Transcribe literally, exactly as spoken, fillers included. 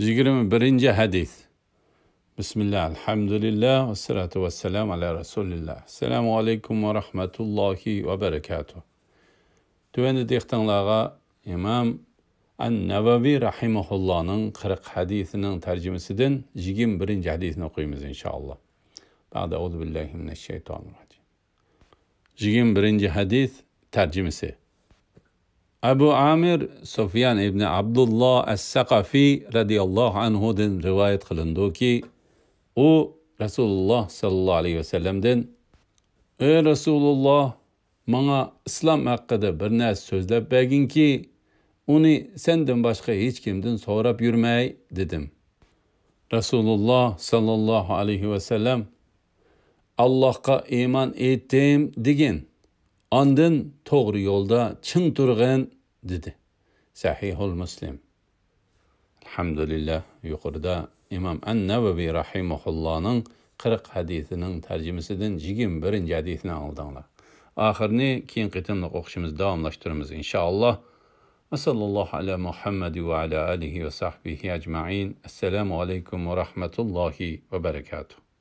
يىگىرمە بىرىنچى ھەدىس. بىسمىللا، ئەلھەمدۇلىللا، ۋەسسالاتۇ ۋەسسالامۇ ئەلا رەسۇلىللا. ئەسسالامۇ ئەلەيكۇم ۋە رەھمەتۇللاھى ۋە بەرىكاتۇھ. تۆۋەندە دىققىتىڭلارغا ئىمام ئەن-نەۋەۋى رەھىمەھۇللانىڭ قىرىق ھەدىسىنىڭ تەرجىمىسىدىن يىگىرمە بىرىنچى ھەدىسنى ئوقۇيمىز، ئىنشائاللا. بەئدە، ئەئۇزۇ بىللاھى مىنەششەيتانىر راجىم. يىگىرمە بىرىنچى ھەدىس تەرجىمىسى. ئەبۇ ئامىر سۇفيان ئىبنى ئابدۇللا ئەس-سەقەفى رەزىياللاھۇ ئەنھۇدىن رىۋايەت قىلىنىدۇكى، ئۇ رەسۇلۇللا ساللاللاھۇ ئەلەيھى ۋەسەللەمدىن، ئەي رەسۇلۇللا، ماڭا ئىسلام ھەققىدە بىر نەرسە سۆزلەپ بەرگىنكى، ئۇنى سەندىن باشقا ھېچكىمدىن سوراپ يۈرمەي، دېدىم. رەسۇلۇللا ساللاللاھۇ ئەلەيھى ۋەسەللەم، ئاللاھقا ئىمان ئېيتتىم دېگىن، ئاندىن توغرا يولدا چىڭ تۇرغىن، دېدى. سەھىھۇل مۇسلىم. ئەلھەمدۇلىللا، يۇقىرىدا ئىمام ئەن-نەۋەۋى رەھىمەھۇللانىڭ قىرىق ھەدىسىنىڭ تەرجىمىسىدىن يىگىرمە بىرىنچى ھەدىسنى ئاڭلىدىڭلار. ئاخىرىنى كېيىن قېتىملىق ئوقۇشىمىز داۋاملاشتۇرىمىز، ئىنشائاللا. ۋە ساللاللاھۇ ئەلا مۇھەممەد ۋە ئەلا ئالىھى ۋە سەھبىھى ئەجمەئىن. ئەسسالامۇ ئەلەيكۇم ۋە رەھمەتۇللاھى ۋە بەرىكاتۇھ.